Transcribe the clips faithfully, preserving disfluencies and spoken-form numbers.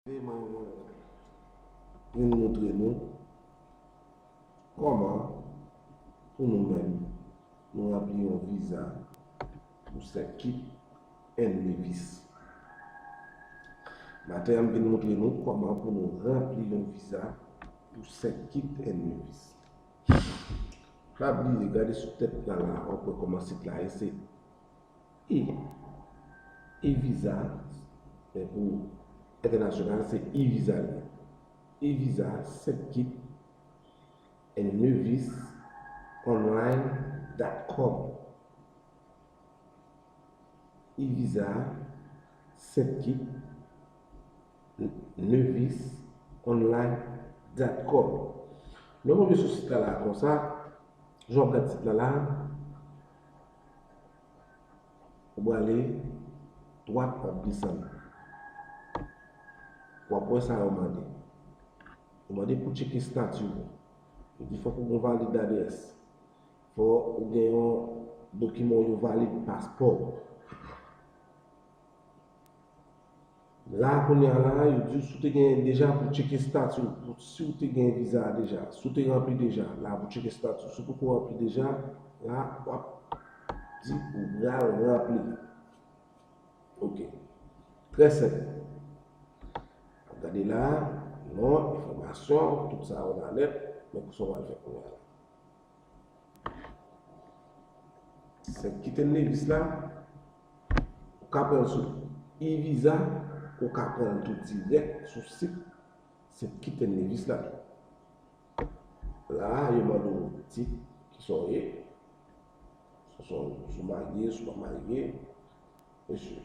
Mwen vin montre nou kòman pou nou menm nou ranpli yon viza pou Saint Kitts and Nevis. Maten an, m vin montre nou kòman pou nou ranpli yon viza pou Saint Kitts and Nevis. Pa bliye, gade sou tèt la la, w ap wè kòman sit la ye, se e, e-viza, men pou entènasyonal, se e-viza li ye. E-viza, Saint Kitts and Nevis online dot com. E-viza, Saint Kitts, Nevis, online dot com. Lè w monte sou sit la la konsa, jan w ap gade sit la la, ou prale dwat, w ap desann. W ap wè sa yo mande. Yo mande pou tcheke estati w. Yo di fòk ou gen valid adrès. Fò ou gen yon dokiman yo valid, paspò. La, kounye a la, yo di w si w te gen deja pou tcheke estati w, pou si w te gen viza a deja, si w te ranpli deja, la pou tcheke estati w. Si w poko ranpli deja, la, w ap di ou pral ranpli. Ok. Trè senp. Ap gade la, non, enfòmasyon, tout sa yo la nèt, men kisa w pral fè kounye a la. Saint Kitts and Nevis la, ou ka pran l sou e-viza, ou ka pran l tou dirèk sou sit Saint Kitts and Nevis la tou. La, yo mande w tit, kisa w ye, si w, si w marye, si w pa marye, mesye.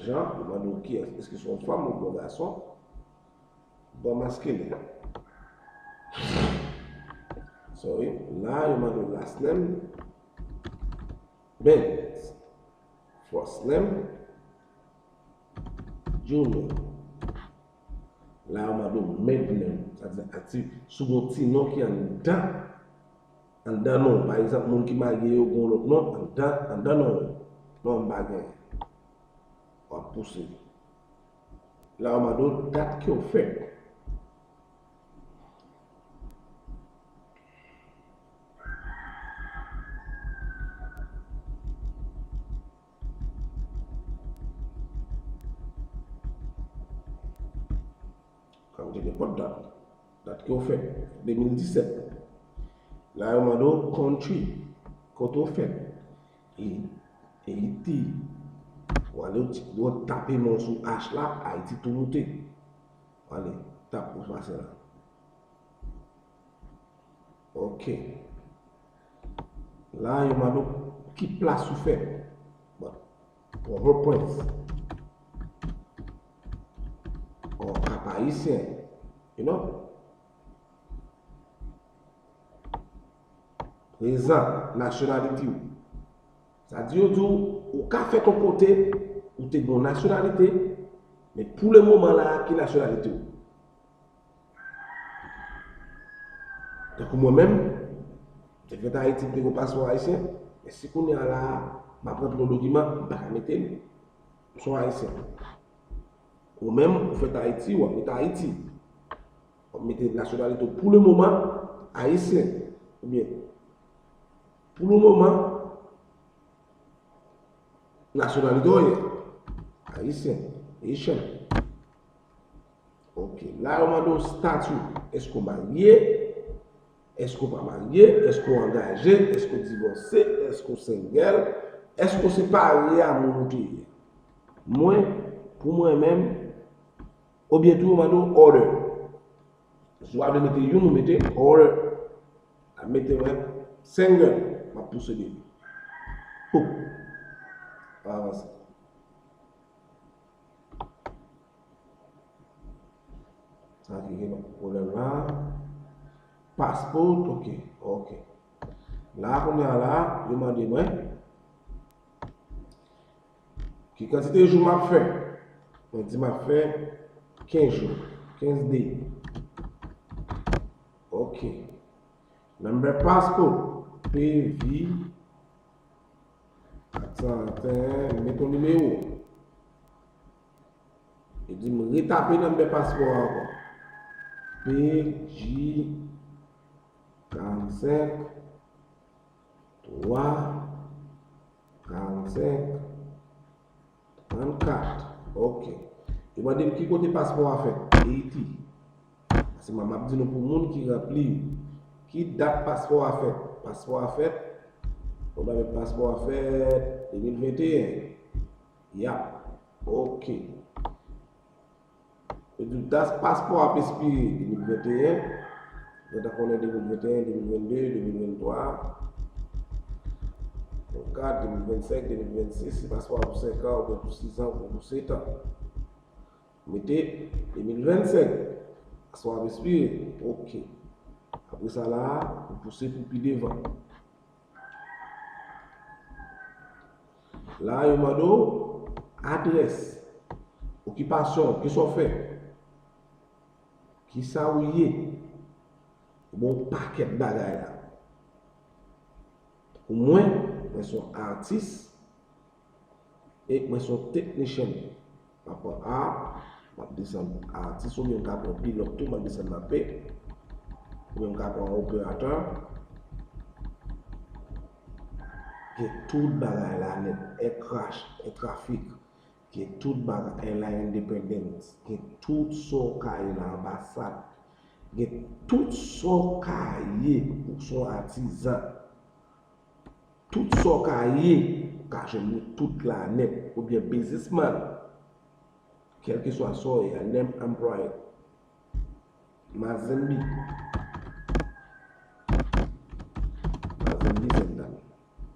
Jan, yo mande w kiyès, èske se yon fanm oubyen yon gason, bon, maskilen. Sorry. La, yo mande w last name, Bennett. First name, Junior. La, yo mande w maiden name, sa vle di aktif, si w gen yon ti non ki anndan, anndan non. Pa egzanp, moun ki marye yo gen yon lòt non anndan, anndan non yo. Non, m pa gen. W ap pouse. La, yo mande w dat ke w fèt. Ka mete nenpòt dat. Dat ke w fèt. De mil disèt. La, yo mande w country. Kote w fèt. E, Ayiti. W ale, w ti, w tape non sou H la, Ayiti tou moute. W ale, tap pou pase la. Ok. La, yo mande w ki plas ou fèt. Bon. Pòtoprens. Ou Kap Ayisyen. You know? Prezan, nationality w. Sa di yo di w, ou ka fèt yon kote, ou te gen yon nasyonalite, men pou le moman la, ki nasyonalite w? Tankou mwen menm, m te fèt Ayiti, m te gen paspò ayisyen, men si kounye a la, m ap ranpli yon dokiman, m pa ka mete l, m se yon Ayisyen. Ou menm, ou fèt Ayiti, w ap mete Ayiti. W ap mete nasyonalite w pou le moman, Ayisyen. Oubyen, pou le moman, nasyonalite w ye Ayisyen, Haitian. Ok, la yo mande w stati w. Èske w marye? Èske w pa marye? Èske w angaje? Èske w divòse? Èske w single? Èske w separe a moun ou te ye? Mwen, pou mwen menm, oubyen tou yo mande w other. Si w pa vle mete youn, ou mete other. A mete mwen single, m ap pouse de. Pou. Avanse. Sa ki gen pwoblèm la. Passport, ok, ok. La, kounye a la, yo mande mwen ki kantite jou m ap fè. Mwen di m ap fè kenz jou, kenz day. Ok. Number passport, P V, aksan anten, met yon nimewo. Li di m retape nanbè paspò a ankò. P J karannsenk twa karannsenk trannkat. Ok. Yo mande m ki kote paspò a fèt. Ayiti. Paske m ap di nou pou moun ki ranpli yo. Ki dat paspò a fèt? Paspò a fèt, nou ta met paspò a fèt de mil venteyen. Yap. Ok. Rezilta paspò ap ekspire de mil venteyen. Nou ta konnen de mil venteyen, de mil vennde, de mil venntwa, vennkat, de mil vennsenk, de mil vennsis, si paspò a pou senk an, oubyen pou sis an, oubyen pou sèt an. Mete de mil vennsenk. Paspò ap ekspire. Ok. Apre sa la, ou pouse pou pi devan. La, yo mande w adrès, okipasyon, kisa w fè, kisa w ye. Bon, pakèt bagay la. Pou mwen, mwen se yon atis e mwen se yon technician. M ap pran A, m ap desann atis, oubyen m ka pran pilòt tou, m ap desann m ap pè, oubyen m ka pran operatè. Gen tout bagay la nèt, air crash, air traffic, gen tout bagay, airline independence, gen tout sa w ka ye nan anbasad, gen tout sa w ka ye, ou se yon atizan. Tout sa w ka ye, ou ka jwenn yo tout la nèt, oubyen biznismann, kèlkeswa sa w ye, an employé, Mazembe, Mazembe Sentani,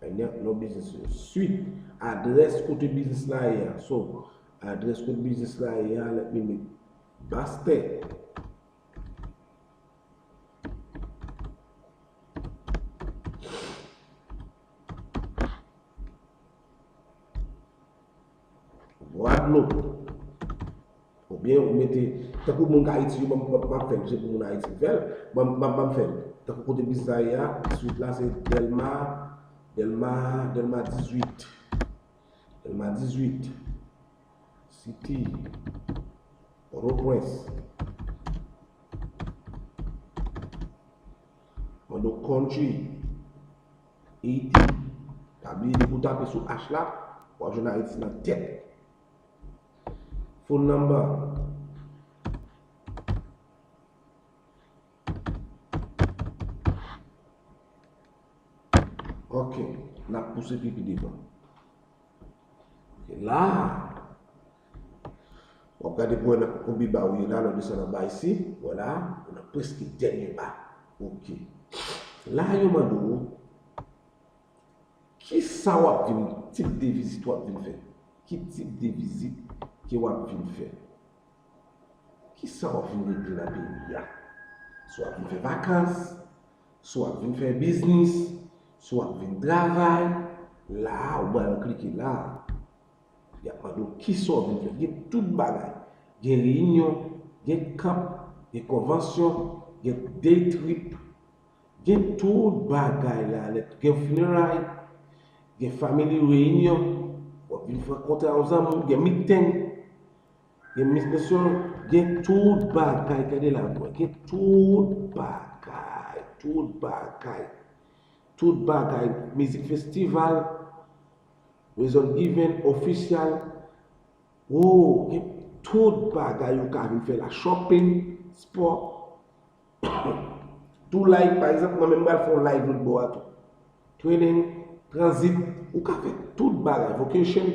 an no biznis yo. Swit, adrès kote biznis la ye a. So, adrès kote biznis la ye a, let me make Bastè. Gwadloup. Oubyen ou mete, tankou moun k Ayiti yo, ban m, ban m, ban m fè l, se pou moun Ayiti m fè l, ban m, ban m, ban m fè l. Tankou kote biznis la ye a, swit la se Dèlma, Dèlma, Dèlma dizuit. Dèlma dizuit. City, Pòtoprens. Mande w country, Haiti. Pa bliye depi w tape sou H la, w ap jwenn Ayiti nan tèt. Phone number. Ok, n ap pouse pi, pi devan. Ok, la, w ap gade pou wè nan konbyen ba ou ye la, lè w desann anba isi, vwala, ou nan prèske dènye ba. Ok. La, yo mande w, kisa w ap vin, tip de vizit w ap vin fè? Ki tip de vizit ke w ap vin fè? Kisa w ap vin regle nan peyi a? Si w ap vin fè vakans, si w ap vin fè biznis, si w ap vin travay, la a, ou pral klike la a. Y ap mande w kisa w vin fè. Gen tout bagay. Gen reyinyon, gen kanp, gen konvansyon, gen day trip. Gen tout bagay la nèt. Gen funeray, gen family reunion, w ap vin rankontre ak yon zanmi w, gen meeting, gen misyon, gen tout bagay, gade la, gen tout bagay, tout bagay, tout bagay, mizik festival, result given, ofisyal, oh, gen tout bagay ou ka vin fè la, shopping, spò, tou live, pa egzanp, mwen menm m pral fè yon live lòt bò a tou. Training, transit, ou ka fè tout bagay, vocation,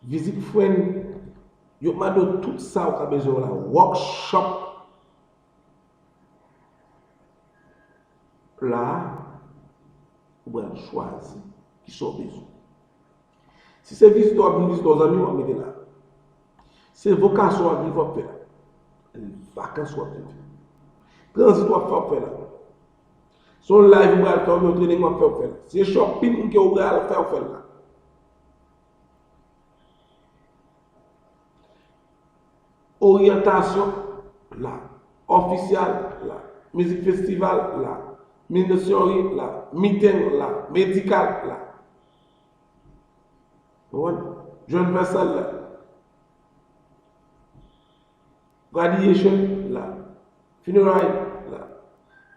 visit friend, yo mande w tout sa ou ka bezwen la, workshop. La a, ou pral chwazi kisa w bezwen. Si se vizite w ap vin vizite yon zanmi, w ap mete la. Se vokasyon w ap vin fè, w ap fè la. Vakans w ap vin fè. Tranzit w ap fè, w ap fè la. Se yon live ou pral fè, oubyen yon training w ap fè, w ap fè la. Se shopping ke ou pral fè, w ap fè la. Oryantasyon la, ofisyal la, mizik festival la, misyonari la, meeting la, medikal la. Ou konprann? Jwenn vèsèl la. Radiation, la. Funeral, la.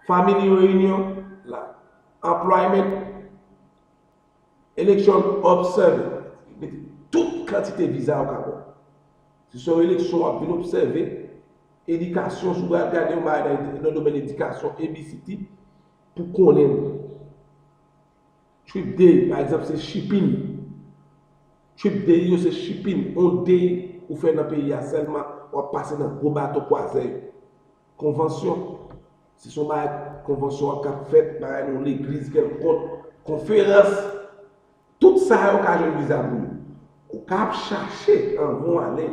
Family reunion, la. Employment, election observer. Mete tout kantite viza ou ka pran. Se sou eleksyon w ap vin obsève, edikasyon, si w pral gade yon bagay nan, nan domèn edikasyon, A B C D, pou konnen l. Trip day, pa egzanp, se shipping. Trip day yo se shipping. On day ou fè nan peyi a sèlman, w ap pase nan gwo bato kwazè yo. Konvansyon. Si se yon bagay, konvansyon an k ap fèt, bagay nan yon legliz kèlkonk, konferans, tout sa yo ka jwenn viza pou yo. Ou ka ap chache anvan w ale,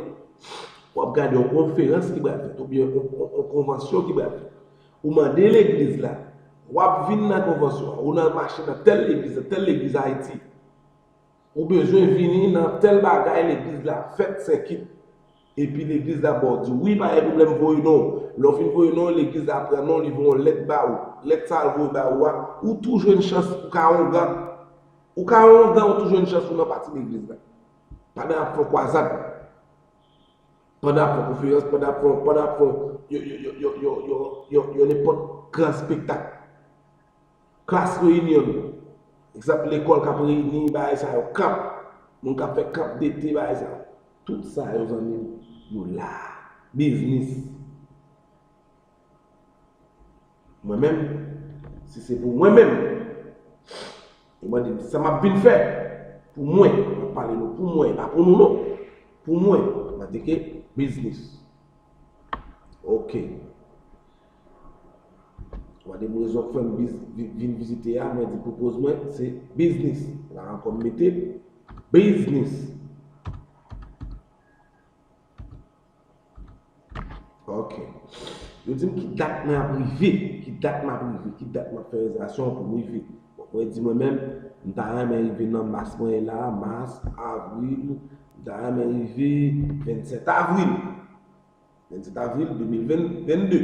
w ap gade yon konferans ki pral fèt, oubyen yon, yon, yon konvansyon ki pral fèt. Ou mande legliz la, w ap vin nan konvansyon an, ou nan mache nan tèl legliz, nan tèl legliz Ayiti. Ou bezwen vini nan tèl bagay legliz la fèt senkit. Epi legliz la ba w di wi, pa gen pwoblèm, voye non w. Lè w fin voye non w, legliz la pran non w, li voye yon lèt ba ou. Lèt sa l voye ba ou a, ou tou jwenn chans, ou ka ongan. Ou ka ongan, ou tou jwenn chans ou nan pati legliz la. Pandan y ap fè yon kwazad, pandan y ap fè yon konferans, pandan y ap fè yon, pandan y ap fè yon, yon, yon nenpòt gran espektak. Klas reyinyon, egzanp, lekòl k ap reyini, bagay sa yo, kanp, moun k ap fè kanp dete, bagay sa yo. Tout sa yo, zanmi m, yo la. Biznis. Mwen menm, si se pou mwen menm, yo mande m sa m ap vin fè pou mwen, m ap pale nou pou mwen, e pa pou nou non. Pou mwen, mwen te ke biznis. Ok. Ou mande m rezon k fè m biz- vi- vin vizite a, mwen di pwopoz mwen se biznis. La ankò m mete biznis. Ok. Yo di m ki dat mwen ap rive, ki dat m ap rive, ki dat m ap fè rezèvasyon an pou m rive. Bon, mwen di mwen menm, m ta renmen rive nan mas mwen ye la, mas, avril, m ta renmen rive vennsèt avril. Vennsèt avril de mil venn, vennde.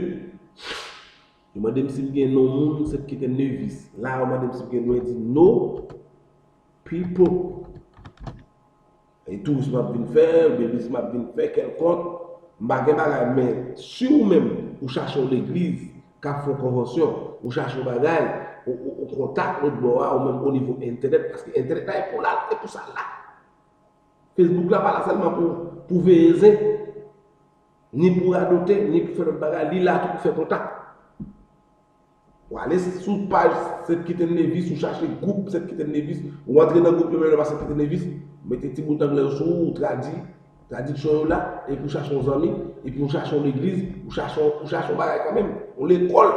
Yo mande m si m gen non moun, Sent Kiten Nevis. La, yo mande m si m gen non, di no people. E touris m ap vin fè, oubyen biznis m ap vin fè, kèlkonk, m pa gen bagay, men si ou menm, ou chache yon legliz k ap fè yon konvansyon, ou chache yon bagay, ou, ou, ou kontak lòt bò a, ou menm o nivo entènèt, paske entènèt la e pou la, e pou sa la. Facebook la pa la sèlman pou, pou veye zen, ni pou radote, ni pou fè lòt bagay, li la tou pou fè kontak. Ou ale sou paj Sent Kiten Nevis, ou chache gwoup Sent Kiten Nevis, ou antre nan gwoup yo menm nan pa Sent Kiten Nevis, ou mete ti bout anglè yo sou ou, ou tradi, tradiksyon yo la, epi ou chache yon zanmi, epi ou chache yon legliz, ou chache yon, ou chache yon bagay kanmenm, yon lekòl,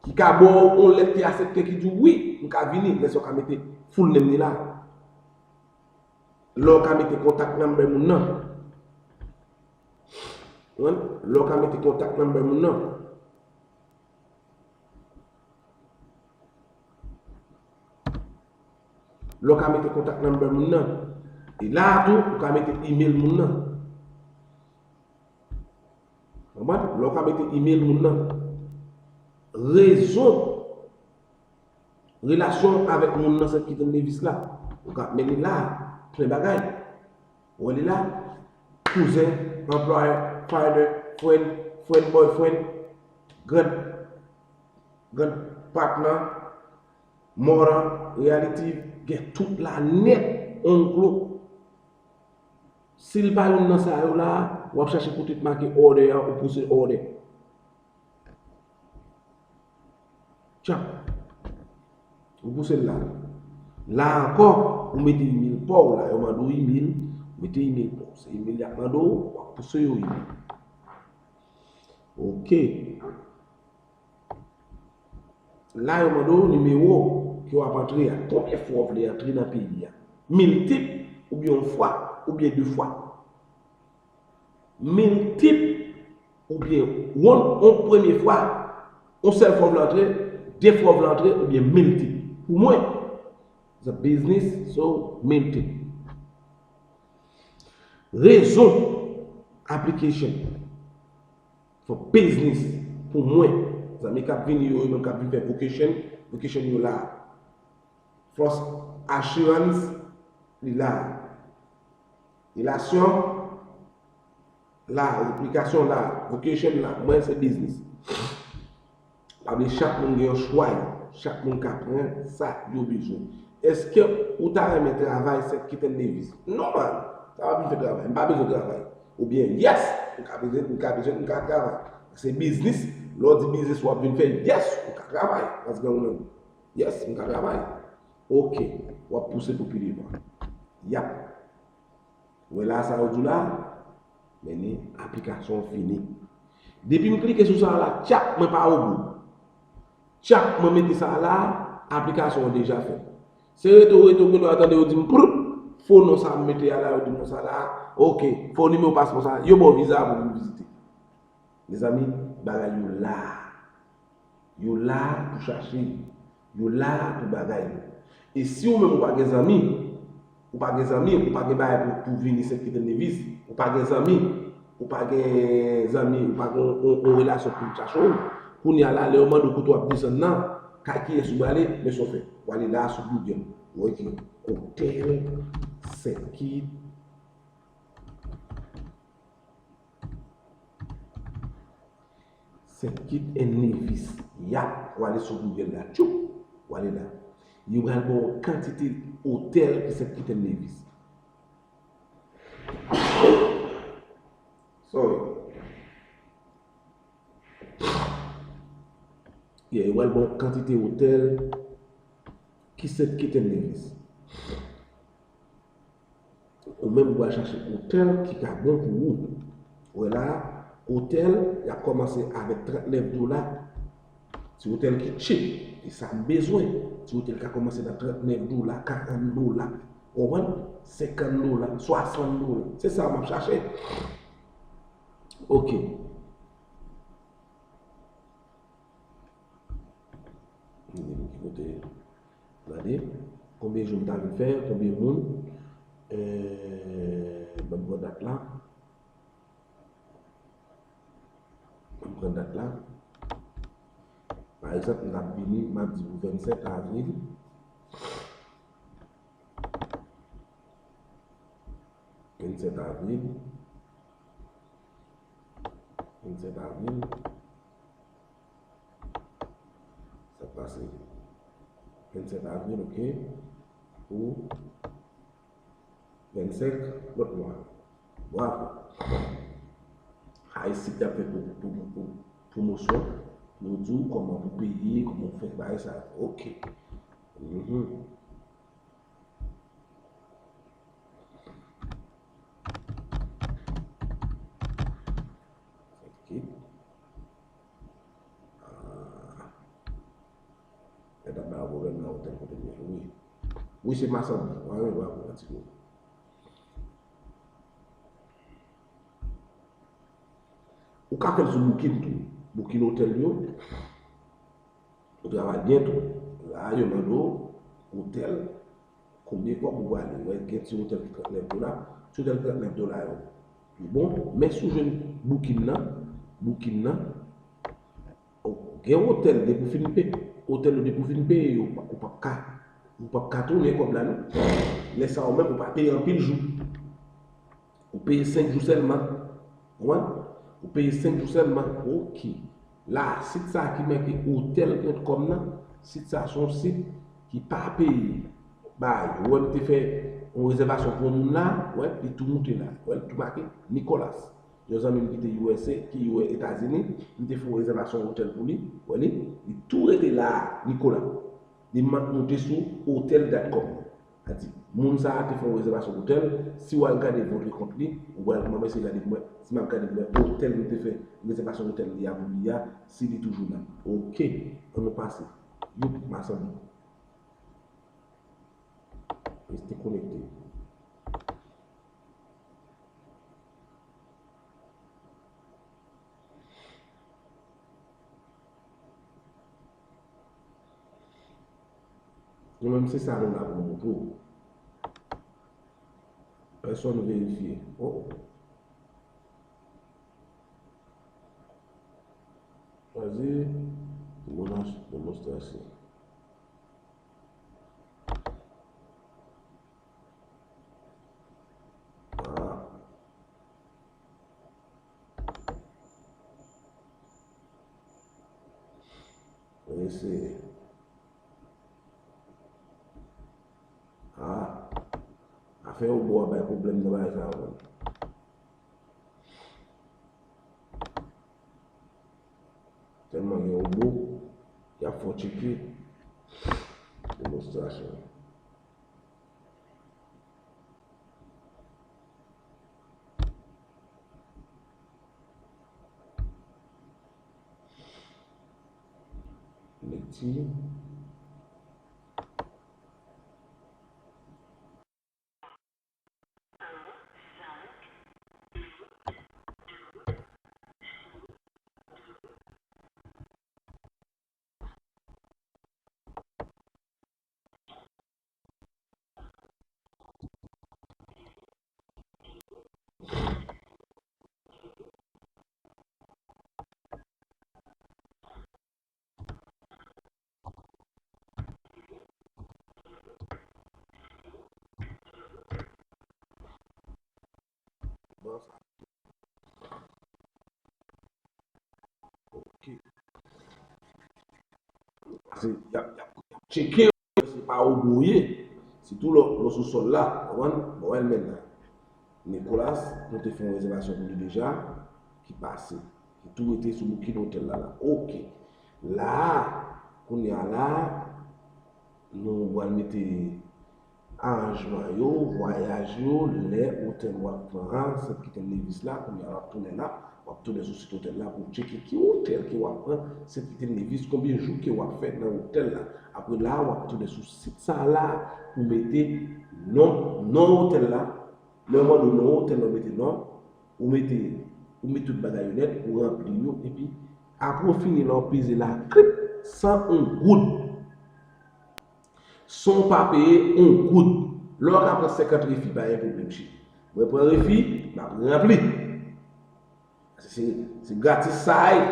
ki ka ba w yon lèt ki asepte, ki di w wi, m ka vini, men sa w ka mete full name li la. Lè w ka mete kontak number moun nan. Konprann? Lè w ka mete kontak number moun nan. Lè w ka mete kontak number moun nan. E la a tou, ou ka mete email moun nan. Konprann? Lè w ka mete email moun nan. Rezon, relasyon avèk moun nan Sent Kiten Nevis la. Ou ka mennen la, plen bagay. Ou wè li la, kouzen, anplwaye, father, friend, friend boyfriend, grand, grand partner, mother, relative, gen tout la nèt, onklo. Si l pa youn nan sa yo la, w ap chache kote k make order a, ou pouse order. Tchap. Ou pouse l la. La ankò, ou mete email pa w la, yo mande w email, ou mete email pa w. Se email y ap mande w, w ap pouse yo email. Ok. La, yo mande w nimewo ke w ap antre a. Konbyen fwa w vle antre nan peyi a? Miltip, oubyen yon fwa, oubyen de fwa? Miltip, oubyen yon, yon premye fwa, yon sèl fwa w vle antre, de fwa w vle antre, oubyen miltip? Pou mwen, it's a business, so miltip. Rezon, application for business, pou mwen, zanmi k ap vini yo, yo menm k ap vin fè vocation, vocation yo la. First Assurance, li la. Relasyon, la, application la, vocation la, mwen se biznis. Pa bliye chak moun gen yon chwa yo. Chak moun ka pran sa yo bezwen. Èske ou ta renmen travay Saint Kitts and Nevis? Non, man. Sa pa vin fè travay. M pa bezwen travay. Oubyen, yes, m ka bezwen, m ka bezwen, m ka travay. Se biznis. Lè w di biznis w ap vin fè, yes, ou ka travay. Paske ou menm, yes, m ka travay. Ok, w ap pouse pou pi devan. Yap. Ou wè la sa yo di w la? Men ni aplikasyon an fini. Depi m klike sou sa la, tchap, mwen pa obou. Tchap, mwen mete sa la, aplikasyon an deja fèt. Se rete w rete w gen dwa tande yo di m, prup, fo non sa m mete a la, yo di m non sa la, ok, fo nimewo paspò sa, yo ba w viza pou vin vizite. Mezanmi, bagay yo la. Yo la pou chache. Yo la pou bagay yo. E si ou menm ou pa gen zanmi, ou pa gen zanmi, ou pa gen bagay pou, pou vini Saint Kitts and Nevis, ou pa gen zanmi, ou pa gen zanmi, ou pa gen yon, yon, yon relasyon pou chache w, kounye a la, lè yo mande w kote w ap desann nan, kay kiyès ou prale, men sa w fè. W ale la sou Google, ou ekri Hotel Saint Kitts Saint Kitts and Nevis. Yap, w ale sou Google la. Tchoup, w ale la. Yo pral ba w kantite otèl ki Saint Kitts and Nevis. Sorry. Yeah, yo pral ba w kantite otèl ki Saint Kitts and Nevis. Ou menm ou pral chache otèl ki ka bon pou ou. Ou wè la, otèl, y ap kòmanse avèk trannèf dola. Ti otèl ki cheap, e sa m bezwen. Ti otèl ka kòmanse nan trannèf dola, karant dola. Ou konprann? Senkant dola, swasant dola. Se sa m ap chache. Ok. Ki kote? Gade, konbyen jou m ta vin fè, konbyen moun. Eh, ban m pran dat la. Ban m pran dat la. Pa egzanp, m t ap vini, m ap di pou vennsèt avril. Vennsèt avril. Vennsèt avril. Sa k pase? Vennsèt avril, ok. Pou vennsenk lòt mwa. Bravo. Ay, si t ap fè pou, pou, pou, pwomosyon, yo di w kòman pou peye, kòman pou fè bagay sa. Ok. Mhm. Ok. Ah. Nèg ap ba yo pwoblèm nan otèl kote m ye, wi. Wi, se Masanbi. Mwen menm, bravo, Antigo. Ou ka fè l sou Booking tou. Booking otèl yo. Ou travay byen tou. La, yo mande w otèl, konbyen kòb ou prale. Ou wè, gen ti otèl ki trannèf dola. Ti otèl ki trannèf dola yo, yo bon. Men si w jwenn Booking nan, Booking nan, gen otèl, depi w fin pe-, otèl yo, depi w fin peye yo, ou p ap ka, ou p ap ka tounen kòb la, non. Lè sa a, ou menm, ou pa peye anpil jou. Ou peye senk jou sèlman. Konprann? Ou peye senk jou sèlman. Ok. La, sit sa a ki make hotel dot com nan, sit sa a se yon sit ki pa peye bay. Ou wè m te fè yon rezèvasyon pou yon moun la, ou wè, li tou moute la. Ou wè, li tou make Nicolas. Yon zanmi m ki te U S A, ki Etazini, m te fè yon rezèvasyon otèl pou li, ou wè li, li tou rete la, Nicolas. Li ma-, moute sou hotel dot com. Sa di, moun sa a te fè yon rezèvasyon otèl, si w al gade vòt kont li, ou al, m ap eseye gade pou mwen, si m ap gade pou mwen, otèl nou te fè rezèvasyon otèl li a pou li a, si li toujou la. Ok, ann nou pase. Youp, Masanbi. Rete konekte. Nou menm se sa nou la pou nou montre w. Pèsonn verifye. Oh. Chwazi demonstrasyon. Ah. Eseye. Ah, afè yo bò a bay pwoblèm nan bagay sa yo. Tèlman gen wobo, y ap fè w tcheke demonstrasyon. Lekti. Bon, sa. Ok. Se, y ap, y ap, y ap tcheke, se pa ou bouye. Sitou lè, lè sou sòl la, konprann? Bon, wè l menm la. Nicolas, nou te fè yon rezèvasyon pou li deja, ki pase. Li tou rete sou bouki otèl la, la. Ok. La a, kounye a la a, nou pral mete aranjman yo, vwayaj yo, lè otèl w ap pran an, Sent Kiten Nevis la, kounye a w ap tounen la, w ap tounen sou sit otèl la pou w tcheke ki otèl ke w ap pran, Sent Kiten Nevis, konbyen jou ke w ap fè nan otèl la. Apre la a, w ap tounen sou sit sa a la pou w mete non, non otèl la. Lè yo mande w non otèl la, w mete non, ou mete, ou mete tout bagay yo nèt, ou ranpli yo, epi apre w fini la, w peze la, klip, san yon goud. San w pa peye yon goud. Lè w ka pran senkant refi, pa gen pwoblèm, cheri. Mwen pran refi, m ap ranpli. Se, se gratis sa a ye.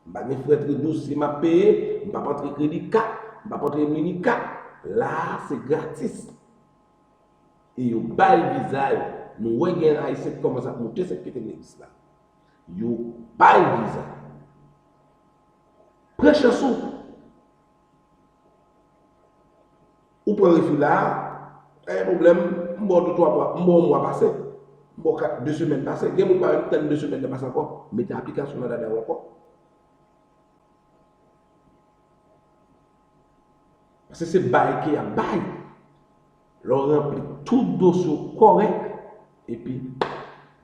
M pa gen frè, trè dosye m ap peye, m p ap antre kredi kat, m p ap antre mini kat. La a, se gratis. E yo bay viza yo. Nou wè gen Ayisyen ki kòmanse ap moute Sent Kiten Nevis la. Yo bay viza. Pran chans ou. Ou pran refi la a, pa gen pwoblèm, m ba w de twa mwa, m ba w yon mwa pase, m ba w kat, de semèn pase. Gen moun pa menm tann de semèn nan pase ankò, mete aplikasyon nan dada w ankò. Paske se bay ke y ap bay. Lè w ranpli tout dosye w kòrèk, epi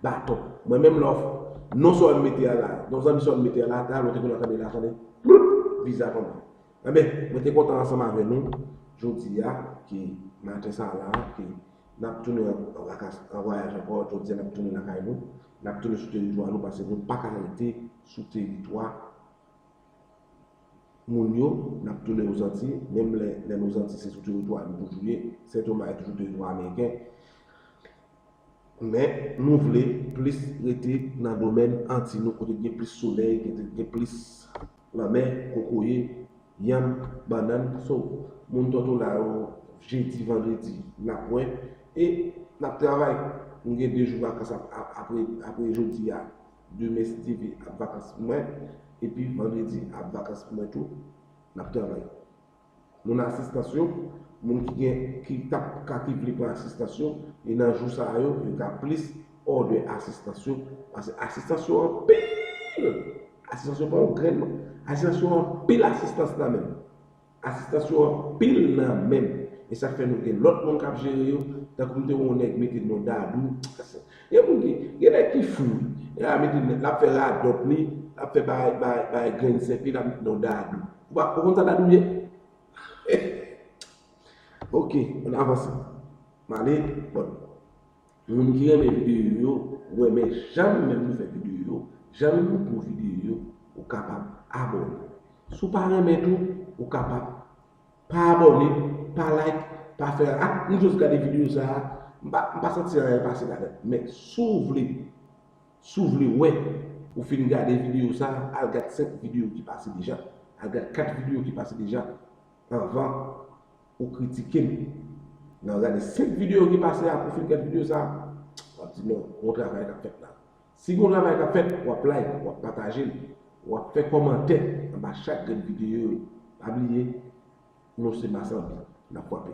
baton. Mwen menm lè w, non sa w mete a la, non zanmi sa w mete a la, talè w te konn ap tande la, tande, ploup, viza kontan. Enben, mwen te kontan ansanm avè nou jodi a, ki maten sa a la, ki n ap tounen an, an vakans, an vwayaj ankò, jodi a n ap tounen lakay nou, n ap tounen sou teritwa nou, paske nou pa ka rete sou teritwa moun yo, n ap tounen Ozanti, menm lè, lè n Ozanti se sou teritwa nou toujou ye, Sentoma e toujou teritwa ameriken. Men, nou vle plis rete nan domèn Anti nou, kote gen plis solèy, kote gen plis lanmè, kokoye, yanm, bannann. So, moun Tòtola yo, jedi, vandredi, n ap wè. E n ap travay. Nou gen de jou vakans ap, ap, apre, apre jodi a. Demen, si Dye vle, ap vakans pou mwen. Epi vandredi, ap vakans pou mwen tou. N ap travay. Moun asistans yo, moun ki gen, ki t ap ka, ki vle pran asistans yo, e nan jou sa a yo, yo ka plis òdè asistans yo, paske asistans yo anpil! Asistans yo pa yon grenn, non. Asistans yo anpil, asistans nan menm. Asistans yo anpil nan menm. E sa k fè nou gen lòt moun k ap jere yo, tankou m te wè yon nèg mete non Dadou. Gen moun ki, gen nèg ki fou, wi. L ap mete, l ap fè radòt li, l ap fè bay, bay, bay grenn sèk li, l ap mete non Dadou. Ou pa, ou konn sa Dadou ye? Ok, ann avanse. M ale, bon. Moun ki renmen videyo yo, wè, men jan menm nou fè videyo yo, jan menm nou pran videyo yo, ou kapab abòne. Si w pa renmen tou, ou kapab pa abòne, pa like, pa fè, ah, m jis gade videyo sa a, m pa, m pa santi anyen pase ladan l. Men si w vle, si w vle wè, ou fin gade videyo sa a, al gad senk videyo ki pase deja, al gad kat videyo ki pase deja, anvan ou kritike m. Lè w gade senk videyo ki pase a, pou fin gade videyo sa a, w ap di non, gon travay k ap fèt la. Si gon travay k ap fèt, w ap like, w ap pataje l. w ap fè kòmantè anba chak grenn videyo yo. Pa bliye, nou se Masanbi, n ap kwape.